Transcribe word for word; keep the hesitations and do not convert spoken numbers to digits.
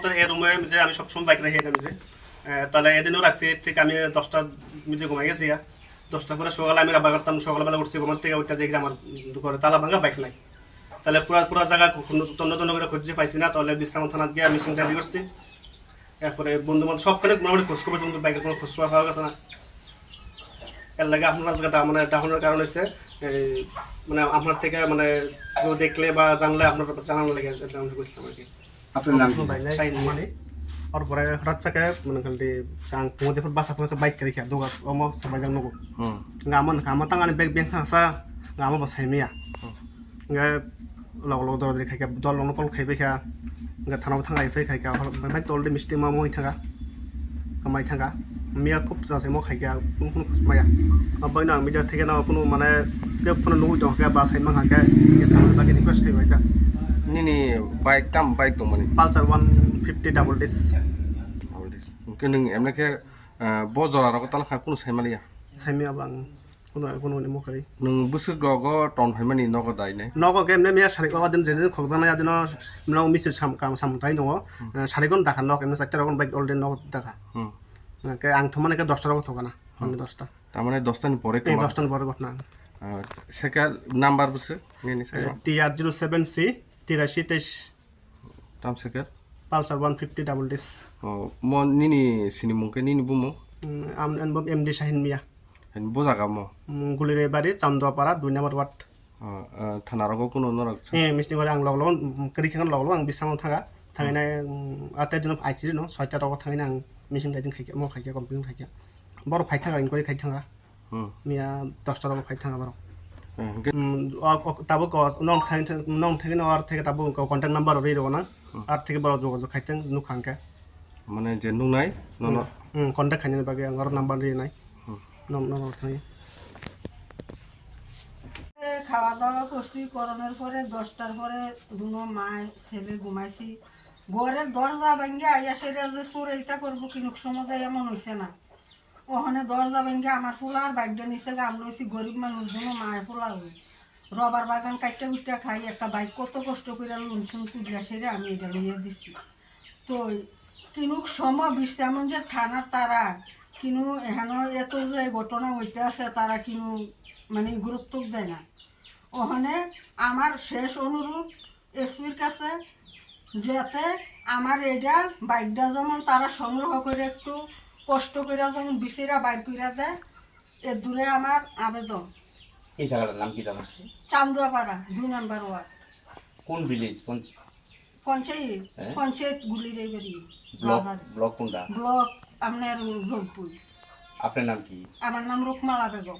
তো এই রুমে যে আমি সবসময় বাইক রাখি এখানে যে, আহ, তাহলে এদিনও রাখছি, ঠিক আমি দশটার মধ্যে ঘুমাই গেছি গা। দশটার পরে সকালে আমি রাবার করতাম, সকালবেলা উঠছি ঘুমার থেকে, উঠতে দেখি আমার ঘরে তালা ভাঙা, বাইক নাই। তাহলে পুরা পুরা জায়গা খুব তন্ন তন্ন করে খুঁজছি, পাইছি না। তাহলে বিশ্রাম থানাত গিয়ে আমি চিন্তা করছি। এরপরে বন্ধু বান্ধব সবখানে মোটামুটি খোঁজ খবর, কিন্তু বাইকের কোনো খোঁজ খবর পাওয়া গেছে না। এর লাগে আপনার আজকে ডা-, মানে ডাকানোর কারণ হচ্ছে, এই, মানে আপনার থেকে মানে কেউ দেখলে বা জানলে আপনার জানানো লাগে, এটা আমি বুঝলাম আর কি। আপনার নাম কি? শাহিন মালিক। Or পরে হঠাৎ থেকে মানে খালি আং ফোন দিয়ে বাসা ফোন বাইক করে খেয়ে দোকান ওমো সবাই জানো। হুম। Nga amo nokha amo tang ani bag beng thang sa, nga amo bo sai maya. Nga log log dor dor khai kha, dol log no call khai bai kha. Nga thana bo thang ai phai khai kha, hor bai dol de misti ma moi thanga. Kamai thanga. Miya khub sa se mo khai kha, kun kun khus maya. Abai na media theke na kun mane ke phone no ui tong kha, ba sai mang kha, ke sa ba ke request khai bai kha. Nini bike kam bike tong mani? Pulsar one fifty double disc. Double disc. Ke nung emne ke, eh, bo jora rogo tal kha kun sai mali ya? Sai maya bang. Kuno, kuno ni mokari. Nung bwswk rogo ton phaimani nogo dai ne? Nogo ke emne miya sari ko adin jedin khokjana adin no misil sam kam sam tai nogo. Hmm. Eh, sari kon dakha nok emne chatta rogon bike already nok dakha. Hmm. Eh, ke ang thumane ke dosta rogo thokana. Hmm. Honni dosta. Tamane dosta ni pore. Eh, kema? Dosta ni pore gotna. Ah, seka number bwswk nini seka? Eh, T R zero seven C tirashi teis. Tam seker? Pulsar one fifty double disc. Oh, mo nini sinimung ke nini bumung? Mm, am, am, M D Sahin Mia. Hen bo jaga mo? Mm, Guliribari, Chanduapara, dui number ward. Oh, eh, thana rogo kuno norok sa-, eh, misni gore ang log log, mm, kari khan log log ang bisang thaga. Thangai nai, mm, ate dino aisiri no, soita rogo thangai nai ang machine riding khaikya, mo khaikya, complain khaikya. Borok phai thaga, inquiry khai thaga. Hmm. Miya dosta rogo phai thanga borok. Hmm, hingke Hmm, o, o, tabuk o, nong thang, nong thang no ar theke tabuk o contact number ri rogo na. Hmm. Ar theke borok jogajog khai thang nuk hang khe. Mane je nungnai, nono. Hmm, contact khainani bagwi ang oro number ri nai. Hmm. Nong, nong thang. এ, খাওয়া দাওয়া করছি, করানোর পরে দশটার পরে দুনো মা ছেলে ঘুমাইছি। ঘরের দরজা ভাঙ্গে আইয়া সেটা যে চোর এইটা করবো, কিনুক সময় এমন হইছে না। ওখানে দরজা ভাঙ্গে আমার ফুলার বাইকটা নিচে গাম লইছি, গরিব মানুষ দুনো মায় ফুলা হই। রবার বাগান কাটতে কুটতে খাই, একটা বাইক কত কষ্ট করে লুনছুন তুলিয়া সেরে আমি এটা লইয়া দিছি। তো কিনুক সম বিশ্রামঞ্জের থানার তারা কিনু এখানে এত যে ঘটনা হইতে আছে, তারা কিনু মানে গুরুত্ব দেয় না। ওখানে আমার শেষ অনুরোধ এসপির কাছে, যাতে আমার এটা বাইকটা যেমন তারা সংগ্রহ করে একটু কষ্ট করে যেমন বিচেরা বাইর করে দেয়, এ দূরে আমার আবেদন। এই জায়গাটার নাম কি জানো? চান্দুয়াপাড়া, দুই নম্বর ওয়ার্ড। কোন ভিলেজ? কোন পঞ্চায়েত, হ্যাঁ? পঞ্চায়েত গুলিরাইবাড়ি। ব্লক, বাজার। ব্লক কোনটা? ব্লক আপনার জলপুর। আপনার নাম কি? আমার নাম রুকমালা বেগম।